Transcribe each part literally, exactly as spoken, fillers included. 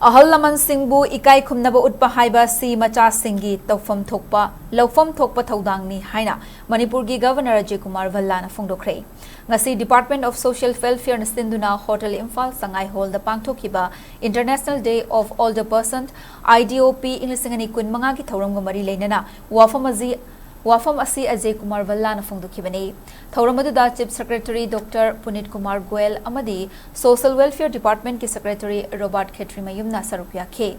ꯑꯍꯜ ꯂꯃꯟꯁꯤꯡꯕꯨ ꯏꯀꯥꯏ ꯈꯨꯝꯅꯕ ꯎꯠꯄ ꯍꯥꯏꯕ ꯑꯁꯤ ꯃꯆꯥꯁꯤꯡꯒꯤ ꯇꯧꯐꯝ ꯊꯣꯛꯄ, ꯂꯧꯐꯝ ꯊꯣꯛꯄ ꯊꯧꯗꯥꯡꯅꯤ ꯍꯥꯏꯅ ꯃꯅꯤꯄꯨꯔꯒꯤ ꯒꯚꯔꯅꯔ ꯑꯖꯌ ꯀꯨꯃꯥꯔ ꯚꯜꯂꯥꯅ ꯐꯣꯡꯗꯣꯛꯈ꯭ꯔꯦ꯫ ꯉꯁꯤ Department of Social Welfareꯅ ꯁꯤꯟꯗꯨꯅ ꯍꯣꯇꯦꯜ ꯏꯝꯐꯥꯜ ꯁꯉꯥꯏ ꯍꯣꯜꯗ ꯄꯥꯡꯊꯣꯛꯈꯤꯕ International Day of Older Person, IDOP, ꯏꯪ ꯂꯤꯁꯤꯡ ꯑꯅꯤ ꯀꯨꯟ ꯃꯉꯥꯒꯤ ꯊꯧꯔꯝꯒ ꯃꯔꯤ ꯂꯩꯅꯅ ꯋꯥꯐꯝ ꯑꯁꯤ, ꯋꯥꯐꯝ ꯑꯁꯤ ꯑꯖꯌ ꯀꯨꯃꯥꯔ ꯚꯜꯂꯥꯅ ꯐꯣꯡꯗꯣꯛꯈꯤꯕꯅꯤ꯫ ꯊꯧꯔꯝ ꯑꯗꯨꯗ Chief Secretary Doctor ꯄꯨꯅꯤꯠ Kumar Goyal ꯑꯃꯗꯤ Social Welfare Departmentꯀꯤ Secretary ꯔꯣꯕꯥꯔꯠ ꯈꯦꯇ꯭ꯔꯤꯃꯌꯨꯝꯅ ꯁꯔꯨꯛ ꯌꯥꯈꯤ꯫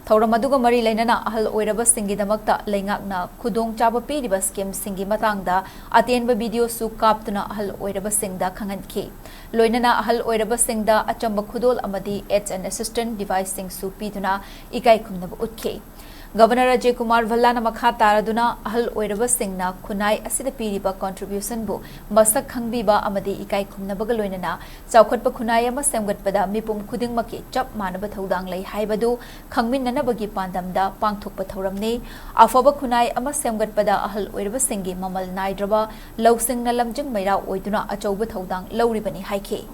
ꯊꯧꯔꯝ ꯑꯗꯨꯒ ꯃꯔꯤ ꯂꯩꯅꯅ ꯑꯍꯜ ꯑꯣꯏꯔꯕꯁꯤꯡꯒꯤꯗꯃꯛꯇ ꯂꯩꯉꯥꯛꯅ ꯈꯨꯗꯣꯡꯆꯥꯕ ꯄꯤꯔꯤꯕ schemeꯁꯤꯡꯒꯤ ꯃꯇꯥꯡꯗ ꯑꯇꯦꯟꯕ videoꯁꯨ ꯀꯥꯞꯇꯨꯅ ꯑꯍꯜ ꯑꯣꯏꯔꯕꯁꯤꯡꯗ ꯈꯪꯍꯟꯈꯤ꯫ ꯂꯣꯏꯅꯅ ꯑꯍꯜ ꯑꯣꯏꯔꯕꯁꯤꯡꯗ ꯑꯆꯝꯕ ꯈꯨꯗꯣꯜ ꯑꯃꯗꯤ aids and assistance deviceꯁꯤꯡꯁꯨ ꯄꯤꯗꯨꯅ ꯏꯀꯥꯏ ꯈꯨꯝꯅꯕ ꯎꯠꯈꯤ꯫ ꯒꯚꯔꯅꯔ ꯑꯖꯌ ꯀꯨꯃꯥꯔ ꯚꯜꯂꯥꯅ ꯃꯈꯥ ꯇꯥꯔꯗꯨꯅ ꯑꯍꯜ ꯑꯣꯏꯔꯕꯁꯤꯡꯅ ꯈꯨꯟꯅꯥꯏ ꯑꯁꯤꯗ ꯄꯤꯔꯤꯕ contributionꯕꯨ ꯃꯁꯛ ꯈꯪꯕꯤꯕ ꯑꯃꯗꯤ ꯏꯀꯥꯏ ꯈꯨꯝꯅꯕꯒ ꯂꯣꯏꯅꯅ ꯆꯥꯎꯈꯠꯄ ꯈꯨꯟꯅꯥꯏ ꯑꯃ ꯁꯦꯝꯒꯠꯄꯗ ꯃꯤꯄꯨꯝ ꯈꯨꯗꯤꯡꯃꯛꯀꯤ ꯆꯞ ꯃꯥꯟꯅꯕ ꯊꯧꯗꯥꯡ ꯂꯩ ꯍꯥꯏꯕꯗꯨ ꯈꯪꯃꯤꯟꯅꯅꯕꯒꯤ ꯄꯥꯟꯗꯝꯗ ꯄꯥꯡꯊꯣꯛꯄ ꯊꯧꯔꯝꯅꯤ꯫ ꯑꯐꯕ ꯈꯨꯟꯅꯥꯏ ꯑꯃ ꯁꯦꯝꯒꯠꯄꯗ ꯑꯍꯜ ꯑꯣꯏꯔꯕꯁꯤꯡꯒꯤ ꯃꯃꯜ ꯅꯥꯏꯗ꯭ꯔꯕ ꯂꯧꯁꯤꯡꯅ ꯂꯝꯖꯤꯡ ꯃꯩꯔꯥ ꯑꯣꯏꯗꯨꯅ ꯑꯆꯧꯕ ꯊꯧꯗꯥꯡ ꯂꯧꯔꯤꯕꯅꯤ ꯍꯥꯏꯈꯤ꯫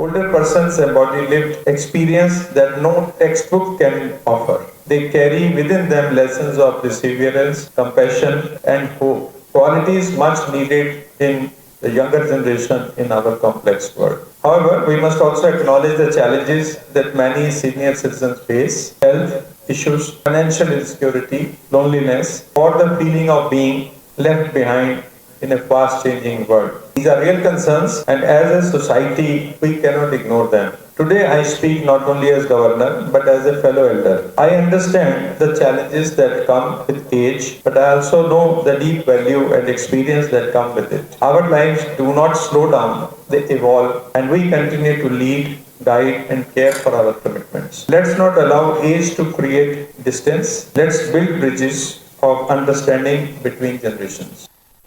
Older persons embody lived experience that no textbook can offer. They carry within them lessons of perseverance, compassion, and hope, qualities much needed in the younger generation in our complex world. However, we must also acknowledge the challenges that many senior citizens face: health issues, financial insecurity, loneliness, or the feeling of being left behind in a fast changing world. These are real concerns, and as a society, we cannot ignore them. Today, I speak not only as governor but as a fellow elder. I understand the challenges that come with age, but I also know the deep value and experience that come with it. Our lives do not slow down, they evolve, and we continue to lead, guide, and care for our commitments. Let's not allow age to create distance. Let's build bridges of understanding between generations.